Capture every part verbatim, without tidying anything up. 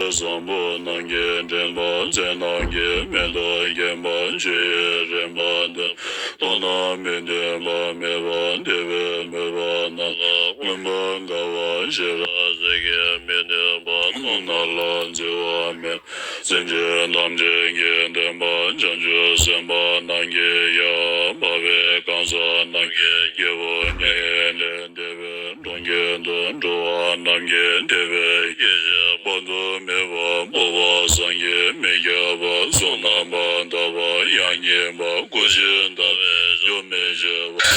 བཟང་པོ་རྣམས་ཀྱི་འདྲེན་པ། མཛེ་རྣམས་ཀྱི་མེ་ཏོག་བརྒྱན་པ། ཆུ་ཡི་རིམ་པ་འདི། མཐོང་ན་མི་མཐུན་པ་མེད་པ། འདི་བས་མོས་པ་རྣམས་ལ། མངོན་པར་དགའ་བ་ཞེས་རབ་གསལ་གྱི་མི་མཐུན་པ། མཐོང་ན་ལ་འཛིན་པ་མེད། སེམས་ཅན་ཐམས་ཅད་ཀྱི་བདེན་པ། བྱང་ཆུབ་སེམས་དཔའ་རྣམས་ཀྱི་ཡང་། འཕགས་པའི་གང་ཟག་རྣམས་ཀྱི་སྐྱེ་བོ་ཉིད། འདི་བས་གྲོང་ཁྱེར་དུ་འགྲོ་བ་རྣམས་ཀྱི། འདི་བས་སྐྱེ་ཤི་དཔག་ཏུ་མེད་པ། འཕགས་པ་སངས་རྒྱས་མི་ཁྱབ་པ། གསུང་རྣམ་པར་དག་པ་ཡང་སྙན་པ། སྐུ་ཞིང་དག་པའི་ཆོས་མི་བྱེད་པ།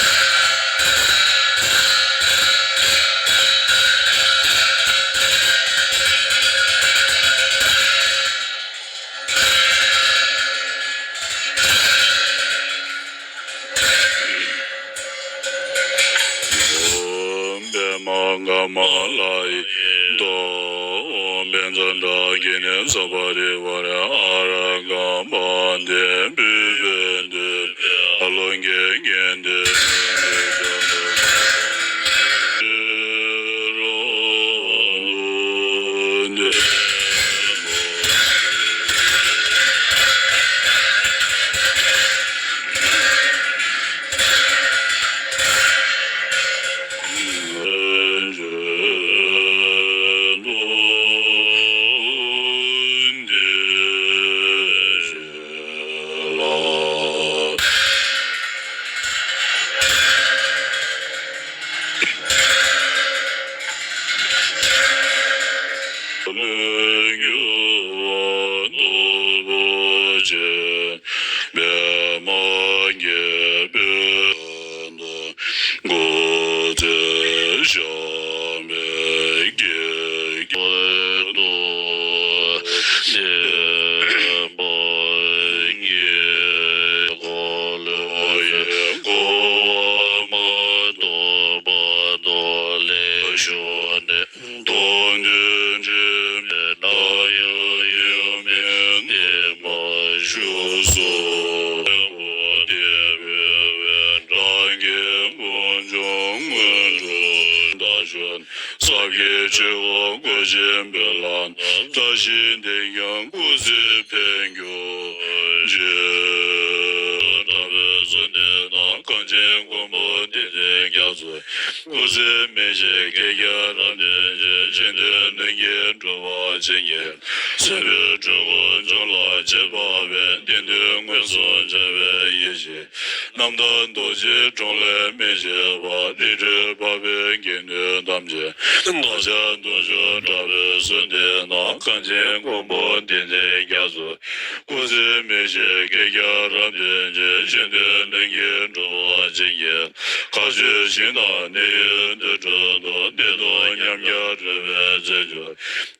པདྨ་ཀ་མ་ལ་ཡི་མདོག། བཛྲ་དྷཱ་ཀི་ནི་ས་བ་རི་ཝཱ་ར་ཨཱ་ར་ཀ་པཱ་ཏི། བྷཱུ་བྷེ་ཏུ་ཨ་ལོ་ཀེ་ཀན་ཏི་ལས་རྒྱུ་བ་སྟོབས་པོ་ཆེ། པདྨ་རྒྱལ་པོའི་མདོག། མགོ་བོས་ཞབས་པད་བསྐྱེད། རྒྱལ་པོ་ཐུགས་བརྩེ་བ་བསྐྱེད། འཁོར་ལོ་ཡི་འཁོར་བ་མ་སྟོངས་བར་དུ་ལེགས་བཞུགས་ནས། མདོ་འདི་དྲན་པས་ན་ཡང་ཡུམ་གྱི་བདེན་པ་བཞུགས་སོ། དེ་བས་འབྲས་དགེ་དཀོན་མཆོག་སྔོན་འགྲོ་བདག་མཆོག་ཟབ་རྒྱས་ཆེ་བ་བཀོད་ཅིང་སྤེལ་ལ། བཀྲ་ཤིས་དེས་ཀྱང་སྐུ་ཚེ་འཕེལ་གྱུར་ཅིག་གྲགས་པའི་གསོལ་འདེབས་དང་། གངས་ཅན་མགོན་པོ་བསྟན་འཛིན་རྒྱ་མཚོ། སྐུ་ཚེ་མི་ཤིགས་བསྐལ་བརྒྱར་རབ་བརྟན་ཅིང་། གཞན་དོན་ལྷུན་གྱིས་གྲུབ་པར་བྱིན་གྱིས་བརླབས། སྲིད་པའི་འཁྲུལ་འཁོར་འཇོམས་ལ་བྱེད་པ་བས། བདེན་དོན་མངོན་སུམ་འཆར་བའི་ཡེ་ཤེས་རྣམ་དག་རྡོ་རྗེའི་གྲོང་ལས་མི་ཤེས་པ། རིགས་རུས་འཕགས་པའི་དགེ་འདུན་ཐམས་ཅད་བདག་ཅག་དུང་ཕྱུར་གྲགས་པའི་གསོལ་འདེབས་དང་། གངས་ཅན་མགོན་པོ་བསྟན་འཛིན་རྒྱ་མཚོ། སྐུ་ཚེ་མི་ཤིགས་བསྐལ་བརྒྱར་རབ་བརྟན་ཅིང་། གཞན་དོན་ལྷུན་གྱིས་གྲུབ་པར་བྱིན་གྱིས། མཁའ་སྤྱོད་ཞིང་དང་གནས་ཡུལ་དུར་ཁྲོད་དུ། བདེ་སྟོང་ཉམས་བརྒྱ་རོལ་པའི་རྩེད་འཇོ།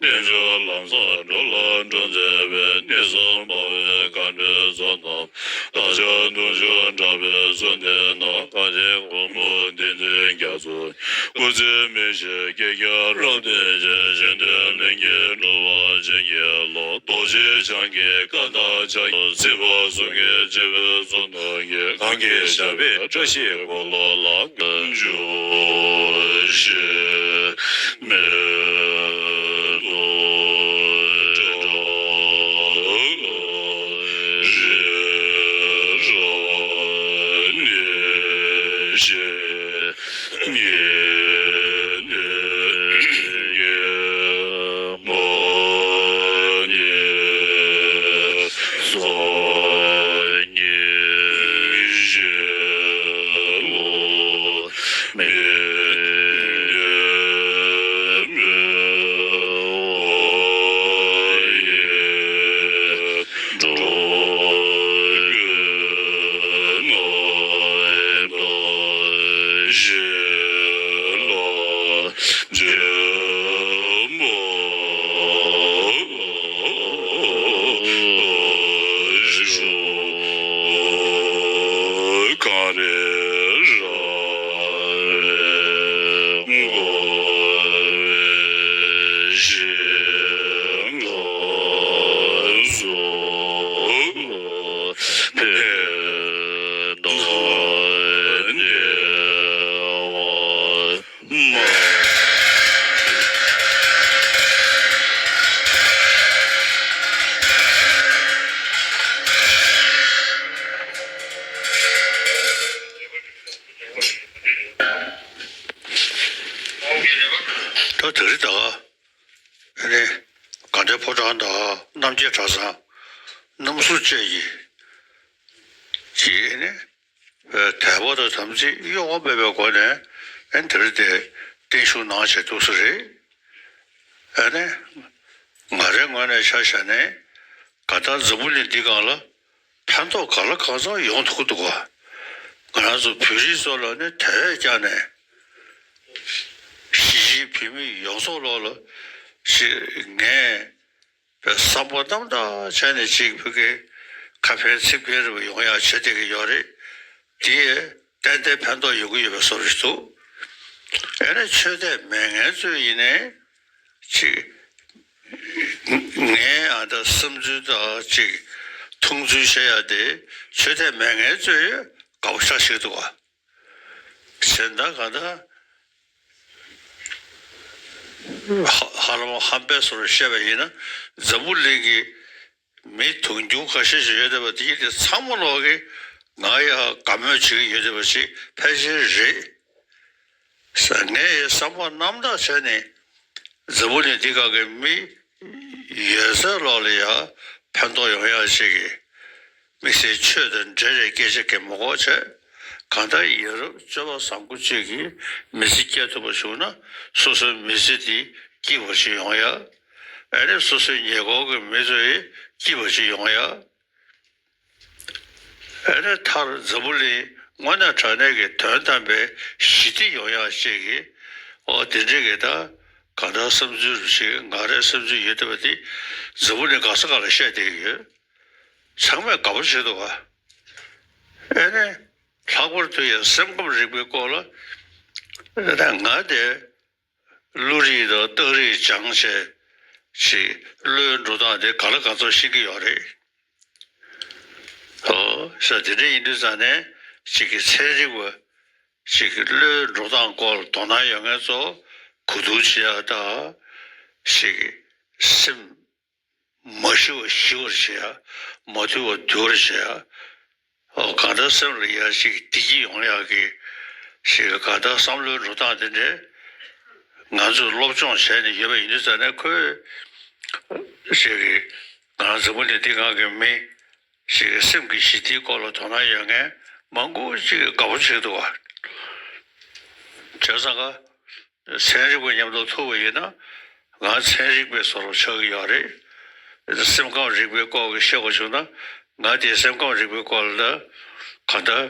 རྣལ་འབྱོར་ལམ་བཟང་འགྲོ་ལ་འགྲོ་མཛད་པའི། གནས་གསུམ་འཕགས་པའི་མཁའ་འགྲོའི་ཚོགས་རྣམས། བདག་ཅག་དུང་ཕྱུར་གྲགས་པའི་གསོལ་འདེབས་དང་། གངས་ཅན་མགོན་པོ་བསྟན་འཛིན་རྒྱ་མཚོ། སྐུ་ཚེ་མི་ཤིགས་བསྐལ་བརྒྱར་རབ་བརྟན་ཅིང་། གཞན་དོན་ལྷུན་གྱིས་གྲུབ་པར་བྱིན་གྱིས་རློབས། རྡོ་རྗེ་འཆང་གི་བཀའ་དང་ཕྱག་རྒྱའི། སྲིད་པ་གསུམ་གྱི་སྤྱི་བོའི་གཙུག་ཏོར་གྱི། གང་གི་ཞབས་པད་བཀྲ་ཤིས་འཁོར་ལོ་ལ། འབྱུང་བཞི་མེད་དུ་གྲགས། རིགས་རབ་གནས་བཤད་ཉེ་གནས་ཀྱི་མ་ཎི་སོགས་ཉིད་བཞིན་ལུང་མེད་ ཕོ་བྲང་དང་རྣམ་རྒྱལ་གྲྭ་ཚང་རྣམ་ཟུར་བཅས་ཀྱིས་ཀྱིས་ནི་དད་པ་དང་དམ་ཚིག་གཡོ་བ་མེད་པའི་སྒོ་ནས་ཨེ་དེ་རིང་དེ་བརྟན་བཞུགས་གནང་བྱས་འདུག་ས་རེད། ཨ་ནི་ང་རའི་ངོས་ནས་ཆ་བཞག་ནས་ག་ད་འཛམ་བུ་གླིང་འདི་སྒང་ལ་ཕན་ཐོགས་ག་ལ་གང་འཚམ་ཡོང་ཐུབ་ཀྱི་འདུག་ག་ང་རང་ཚོ་བོད་རིགས་ཚོ་ལ་ནི་དེ་བས་ཀྱང་ནས་གཞིས་བྱེས་བོད་མི་ཡོངས་རྫོགས་ལོག་ལ་ཞིག་ངས་བསམ་པ་རྣམ་དག་བྱས་ནས་ཅིག་བོད་ཀྱི་ཁ་ཕན་ཚིག་ཕན་རེ་བ་ཡོང་ཡག་བྱེད་བསྡད་ཀྱི་ཡོད་རེད། དེ་ཏན་ཏན་ཕན་ཐོགས་ཡོང་གི་ཡོད་པའི་བཟོ་འདྲ་ཞིག་འདུག་ཨེ་ནས་ཆོས་དད་མེད་མཁན་ཚོས་ཡིན་ནའི་ཅིག་ངའི་ཨ་ད་བསམ་ཚུལ་དང་ཅིག་མཐོང་ཚུལ་བཤད་ཡག་དེ་ཆོས་དད་མེད་མཁན་ཚོས་དགའ་པོ་ཞེ་དྲག་འདུག་ག་གཞན་དག་གང་ལྟར་ཧ་ཧ་ལམ་ཧམ་པའི་བཟོ་འདྲ་བཤད་པ་ཡིན་ན་འཛམ་བུ་གླིང་གི་མི་དུང་ཕྱུར་ཁ་ཤས་ཤིག་ཡོད་བསྡད་པ་དེ་དེ་ཚང་མ་ལོག་གིས་ང་ཡ་དགའ་མོས་བྱེད་ཀྱི་ཡོད་བསྡད་པ་ཞིག་ཕལ་ཆེར་རེད། ས་ངས་བསམ་པ་རྣམ་དག་བྱས་ནས་འཛམ་བུ་གླིང་འདི་སྒང་གི་མི་ཡོད་ཚད་ལོག་ལ་ཡ་ཕན་ཐོགས་ཡོང་ཡག་ཅིག་གི་དམིགས་བསལ་ཆོས་དང་འབྲེལ་བའི་སྐད་ཆ་གང་མ་གོ་བྱས། གང་ལྟར་ཡ་རབས་སྤྱོད་པ་བཟང་པོ་ཅིག་གིས་མི་ཚེ་སྐྱེལ་ཐུབ་པ་བྱུང་ན་སོ་སོའི་མི་ཚེ་འདི་སྐྱིད་པོ་ཞིག་ཡོང་ཡག་ཨ་ནི་སོ་སོའི་ཉེ་འཁོར་གྱི་མི་ཚོ་ཡི་སྐྱིད་པོ་ཞིག་ཡོང་ཡག་ཨ་ནི་མཐར་འཛམ་བུ་གླིང་དངོས་གནས་དྲང་གནས་ཀྱི་དོན་དམ་པའི་ཞི་བདེ་ཡོང་ཡག་ཅིག་གི་ཨོ་དེ་འདྲའི་གི་ད་གང་ལྟར་བསམ་ཚུལ་རུ་ཞིག་ང་རའི་བསམ་ཚུལ་ཡོད་བསྡད་པ་དེ་འཛམ་བུ་གླིང་ག་ས་ག་ལ་བཤད་བསྡད་ཀྱི་ཡོད། ཚང་མས་དགའ་པོ་བྱེད་འདུག་ག་ཨ་ནི་ལྷག་པར་དུ་ཡང་སེམས་ཁམས་རིག་པའི་སྐོར་ལ་ཨ་ནི་ང་དེ་བློ་རིག་དང་རྟགས་རིག་སྦྱངས་བྱས་ཅིག་བློའི་འགྲོ་སྟངས་དེ་ག་ལ་ག་ཚོད་ཤེས་ཀྱི་ཡོད་རེད། ཨོ་ས་དེ་འདྲ་ཡིན་དུས་ཙང་ནས་ཅིག་གི་ཚན་རིག་པ་ཅིག་གི་བློའི་འགྲོ་སྟངས་སྐོར་ལ་དོ་སྣང་ཡོད་མཁན་ཚོ་གོ་བསྡུར་བྱེད་ཡག་དང་ཅིག་གི་སེམས་མ་ཞི་བ་ཞི་བར་བྱེད་ཡག་མ་དུལ་བ་དུལ་བར་བྱེད་ཡག་ཨོ་གང་ལྟར་སེམས་ལ་ཡ་ཞིག་བདེ་སྐྱིད་ཡོང་ཡག་གི་ཞིག་གང་ལྟར་བསམ་བློའི་འགྲོ་སྟངས་དེ་འདྲས་ང་ཚོས་སློབ་སྦྱོང་བྱས་ནས་ཡོད་པ་ཡིན་དུས་ཙང་ནས་ཁོས་ཞིག་གི་ང་རང་འཛམ་བུ་གླིང་འདི་སྒང་གི་མི་ཞིག་གི་སེམས་ཀྱི་ཞི་བདེའི་སྐོར་ལ་དོ་སྣང་ཡོད་མཁན་མང་པོ་ཞིག་གིས་དགའ་པོ་བྱེད་འདུག་ག་བྱས་ཙང་ཀ་ཚན་རིག་པ་མཉམ་དུ་ཐུག་པ་ཡིན་ན་ང་ཚན་རིག་པའི་བཟོ་འདྲ་ཆགས་ཀྱི་ཡོད་རེད། སེམས་ཁམས་རིག་པའི་སྐོར་གྱི་བཤད་དགོས་བྱུང་ན་ང་དེ་སེམས་ཁམས་རིག་པའི་སྐོར་ལ་གང་ལྟར་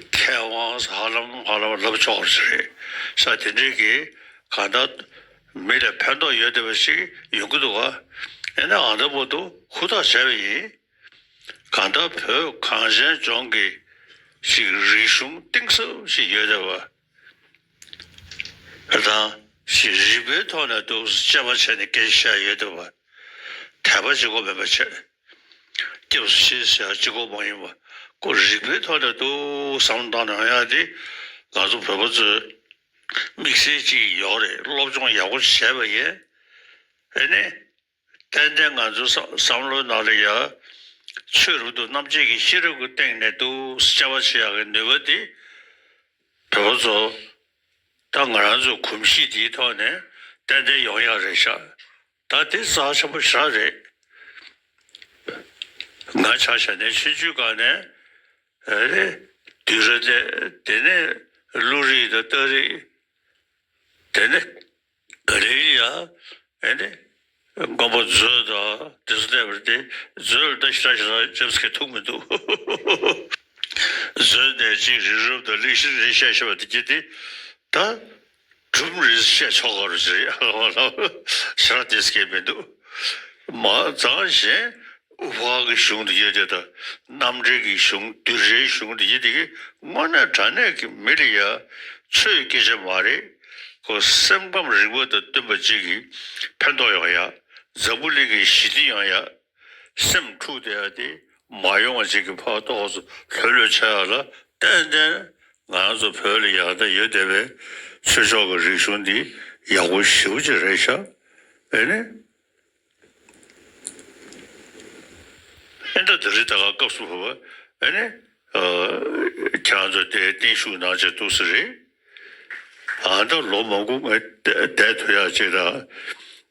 མཁས་དབང་ཧ་ལམ་ཧ་ལམ་ལབ་ཆོག་པ་ཞིག་རེད། ས་དེ་འདྲའི་གི་གང་ལྟར་མི་ལ་ཕན་ཐོགས་ཡོད་བསྡད་པ་ཞིག་ཡོང་གི་འདུག་ག་ཨེ་ན་ཨ་ད་བར་དུ་ཧུར་ཐག་བྱས་པ་ཡིན། གང་ལྟར་བོད་གངས་ཅན་ལྗོངས་ཀྱི་ཞིག་རིག་གཞུང་གཏིང་ཟབ་ཞིག་ཡོད་བསྡད་པ། དང་ཞིག་རིག་པའི་ཐོག་ནས་འདུག་དཔྱད་པ་བྱས་ནས་སྐད་ཆ་བཤད་ཡོད་འདུག་པ། དད་པ་གཅིག་པོ་མིན་པ་བྱས། སྐྱབས་སུ་མཆི་ཟེར་ཡག་གཅིག་པོ་མ་ཡིན་པ། ཁོ་རིག་པའི་ཐོག་ནས་འདུག་བསམ་བློ་བཏང་ནས་ཡོང་ཡག་དེ་ང་ཚོ་བོད་པ་ཚོའི་དམིགས་བསལ་གཅིག་ཡོད་རེད། སློབ་སྦྱོང་ཡག་པོ་བྱས་པ་ཡིན། ཨེ་ནི། ཏན་ཏན་ང་ཚོའི་བསམ་བསམ་བློའི་ནང་ལ་ཡ། ཆོས་རབ་ཏུ་རྣམ་འབྱེད་ཀྱི་ཤེས་རབ་ཀྱི་སྟེང་ནས་འདུག་དཔྱད་པ་བྱེད་ཡག་གི་ནུས་པ་དེ། བོད་པ་ཚོ། ད་ང་རང་ཚོའི་གོམས་གཤིས་དེའི་ཐོག་ནས་ཏན་ཏན་ཡོང་ཡག་རེད་ཤག་ད་དེ་རྩ་ཆེན་པོ་ཞེ་དྲག་རེད། ང་ཆ་བཞག་ནས་ཆུང་ཆུང་སྒང་ནས། ཨེ་རེད། དུས་རབས་དེ་དེ་ནས་བློ་རིག་དང་རྟགས་རིག་དེ་ནས་ག་རེ་ཡ། ཨེ་ནི། མགོན་པོ་མཛོད་དང་དེ་ཚོ་བལྟས་པར་དེ་མཛོད་ལ་ད་ཞེ་དྲག་ཞེ་དྲག་ཅེབ་སི་ཀེ་ཐུག་མི་འདུག་མཛོད་ནས་ཅིག་རི་རབ་དང་གླེང་གཞི་རེ་བཤད་ཤེས་པ་དེ་གྱིས་དེ་ད་གྲུབ་རེ་བཤད་ཆོག་ག་རུ་ཞེ་ཡ་ལ་བ་ལ་ཞེ་དྲག་དེ་སྐད་མི་འདུག་མ་ཙང་གཞན། དབུ་ཕར་གྱི་གཞུང་དེ་ཡོད་དེ་དང་། རྣམ་འགྲེལ་གྱི་གཞུང་། བསྡུས་གྲྭའི་གཞུང་དེ་ཡོད་དེ་གི་དངོས་གནས་དྲང་གནས་ཀྱི་མི་ལ་ཡ་ཆོས་སྐད་ཆ་མ་རེད། ཁོ་སེམས་ཁམས་རིག་པ་དང་བསྟུན་པ་ཅིག་གིས་ཕན་ཐོགས་ཡོང་ཡ། འཛམ་བུ་གླིང་གི་ཞི་བདེ་ཡོང་ཡ། སེམས་འཁྲུག་བསྡད་ཡ་དེ་མ་ཡོང་བ་ཅིག་གི་ཕར་ཏོག་ཙམ་ལྷོད་ལྷོད་ཆགས་ཡ་ལ་ཏན་ཏན་ང་ཚོ་བོད་ལ་ཡ་ད་ཡོད་བསྡད་པའི་ཆོས་ཕྱོགས་ཀྱི་རིག་གཞུང་འདི་ཡག་པོ་ཞེ་པོ་ཅིག་རེད་ཤག་ཨེ་ནི། ཨེ་ད་དེ་རིང་ད་ག་སྐབས་སུ་བབ་པ་ཨེ་ནི། ཨ་ཁྱེད་རང་ཚོ་དེ་བརྟན་བཞུགས་གནང་བྱས་འདུག་ས་རེད། ཨ་ད་ལོ་མང་པོ་ངས་བསྡད་ཐུབ་ཡག་ཅིག་དང་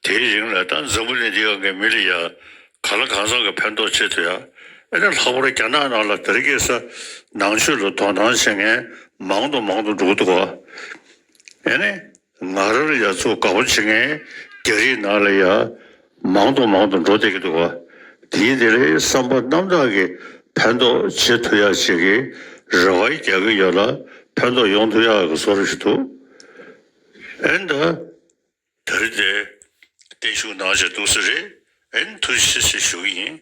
དེའི་རིང་ལ་ད་འཛམ་བུ་གླིང་འདི་ཡང་གི་མི་ལ་ཡ་ག་ལ་གང་འཚམ་གྱི་ཕན་ཐོགས་བྱེད་ཐུབ་ཡ། ཨེ་ནས་ལྷག་པར་རྒྱ་ནག་ནང་ལ་དེ་རིང་ཁ་སང་ནང་ཆོས་ལ་དོ་སྣང་བྱེད་མཁན་མང་དུ་མང་དུ་འགྲོ་གི་འདུག་ག། ཨེ་ནས་ང་རང་ལ་ཡ་ཚུར་དགའ་པོ་བྱེད་མཁན་རྒྱ་རིགས་ནང་ལ་ཡ་མང་དུ་མང་དུ་འགྲོ་བསྡད་ཀྱི་འདུག་ག། དེའི་དེ་ལས་བསམ་པ་རྣམ་དག་གིས་ཕན་ཐོགས་བྱེད་ཐུབ་ཡ་ཞིག་གི་རེ་བ་རྒྱག་གི་ཡོད་ལ། ཕན་ཐོགས་ཡོང་ཐུབ་ཡ་གི་བཟོ་འདྲ་ཞིག་འདུག། ཨེ་ནས་ད། ད་རེས་དེ་བརྟན་བཞུགས་གནང་བྱས་འདུག་ས་རེད། ཨེ་ནས་ཐུགས་རྗེ་ཆེ་ཞུ་གི་ཡིན།